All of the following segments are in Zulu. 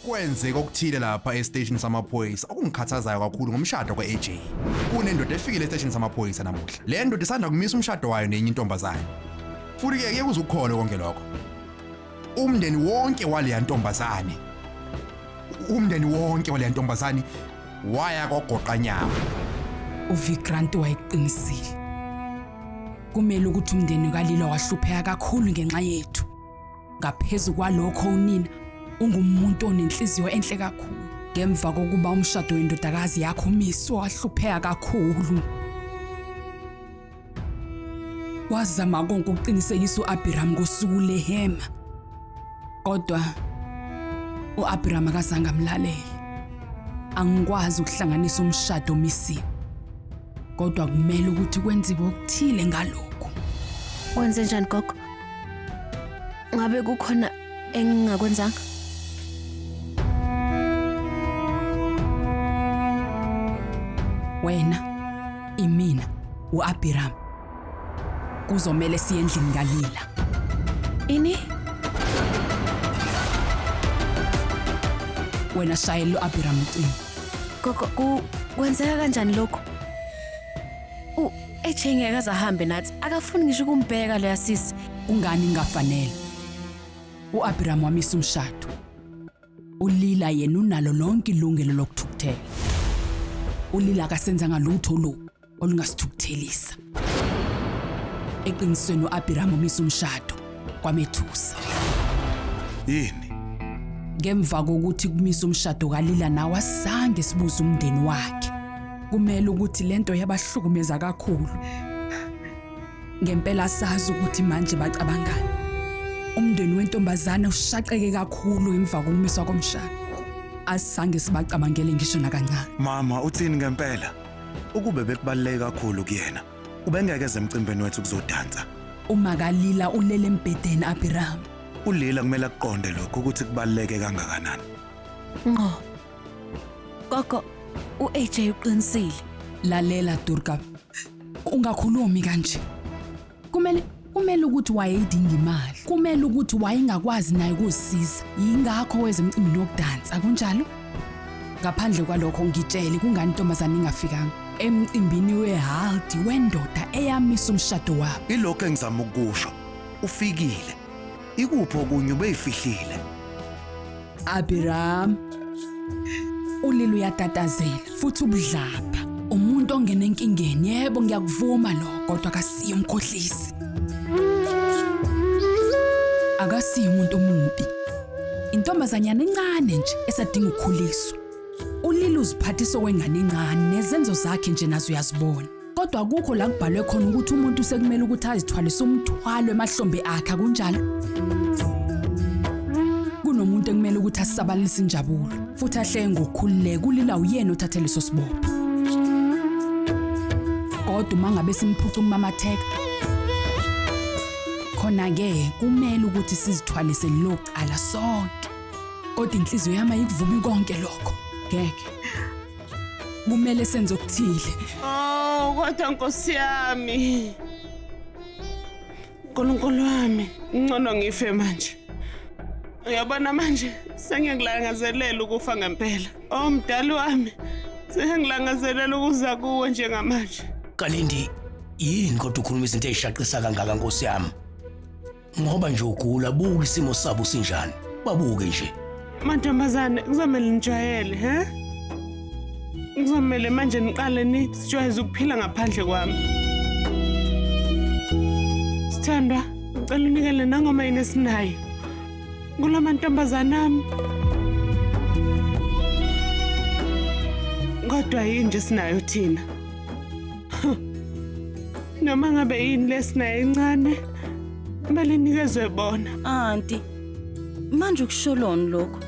Kwenzeka okuthile lapha esiteshini samaphoyisa okungikhathazayo kakhulu ngomshado ka-AJ. Kunendoda efikile esiteshini samaphoyisa namuhla. Le ndoda isanda kumisa umshado wayo nenye intombazane. Futhi-ke ke kuze ukukhona konke lokho. Umndeni wonke waleya ntombazane. Umndeni wonke waleya ntombazane waya kogoqanyama. UVikrant wayeqinisile. Kumele ukuthi umndeni kaLila wahlupheka kakhulu ngenxa yethu. Ngaphezu kwalokho unina ungumuntu onenhliziyo enhle kakhulu. Ngemva kokuba umshado wendodakazi yakho umiswe wahlupheka kakhulu. Wazama konke ukuqinisekisa u-Abhiram ngosuku lehema. Kodwa u-Abhiram akazange amlalele. Angikwazi ukuhlanganisa umshado omisiwe. Kodwa kumele ukuthi kwenziwe okuthile ngalokhu. Kwenze njani gogo? Ngabe kukhona engingakwenzanga? Wena, imina, uAbiram. Kuzomele siye endlini kaLila. Ini? Wena shayela uAbiram ucingo. Gogo, ku kwenzeka kanjani lokho? U AJ ngeke aze ahambe nathi. Akafuni ngisho ukumbheka loya sisi. Kungani kungafanele? U-Abraham wamisa umshado. ULila yena unalo lonke ilungelo lokuthukuthela. ULila akasenzanga lutho olubi olungasithukuthelisa. Eqinisweni u-Abraham umisa umshado kwamethusa. Yini? Ngemva kokuthi kumise umshado kaLila nawe asizange sibuze umndeni wakhe. Kumele ukuthi lento yabahlukumeza kakhulu. Ngempela sazi ukuthi manje bacabangani. Umndeni wentombazane ushaqeke kakhulu emva kokumiswa komshado. Asizange sibacabangele ngisho nakancane. Mama, uthini ngempela? Ukube bekubaluleke kakhulu kuyena, ubengeke eze emcimbini wethu kuzodansa. Uma kaLila ulele embhedeni Abiram. ULila kumele akuqonde lokhu ukuthi kubaluleke kangakanani. Ngqo. Gogo, u-AJ uqinisile. Lalela Durga. Ungakhulumi kanje. Kumele kumele ukuthi wayeyidinga imali. Kumele ukuthi wayengakwazi naye ukuzisiza. Yingakho weza emcimbini wokudansa kunjalo? Ngaphandle kwalokho ngitshele kungani intombazane ingafikanga emcimbini wehaldi wendoda eyamisa umshado wabo. Ilokho engizama ukukusho. Ufikile. Ikuphi okunye ubeyifihlile? Abiram. Ulila uyatatazela futhi ubudlapha. Umuntu ongena enkingeni yebo ngiyakuvuma lokho kodwa akasiye umkhohlisi. Akasiye umuntu omubi. Intombazanyana encane nje esadinga ukukhuliswa. Ulila uziphathisa okwengane encane nezenzo zakhe nje nazo uyazibona. Kodwa akukho la kubhalwe khona ukuthi umuntu sekumele ukuthi azithwalise umthwalo emahlombe akhe akunjalo. Kunomuntu ekumele ukuthi asabalalise injabulo futhi ahleke ngokukhululeka ulila uyena othathe leso sibopho. Kodwa uma ngabe simphuca umamatheka khona-ke kumele ukuthi sizithwalise lelo cala sonke. Kodwa inhliziyo yami ayikuvumi konke lokho. Ngeke. Kumele senze okuthile. Oh, kodwa Nkosi yami. Nkulunkulu wami, ngcono ngife manje. Uyabona manje sengiyakulangazelela ukufa ngempela. Oh mdali wami, sengilangazelela ukuza kuwe njengamanje. Kalindi, yini kodwa ukhuluma izinto ezishaqisa kangaka Nkosi yami? Ngoba nje ugula, buka isimo sabo sinjani. Babuke nje. Mantombazane, kuzomele nijwayele, he? Kuzomele manje niqale nisijwayeze ukuphila ngaphandle kwami. Sithandwa, ngicela unikele nangoma yini esinayo. Kula mantombazane ami. Kodwa yini nje sinayo thina? Noma ngabe yini lesinayo encane, kumele inikezwe bona. Anti, manje ukusholoni lokho?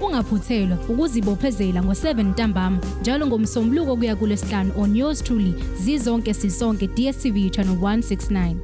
Ungaphuthelwa ukuzibophezela ngo-7 ntambama njalo ngoMsombuluko kuya kuLwesihlanu on yours truly Zizonke Sisonke DStv channel 169.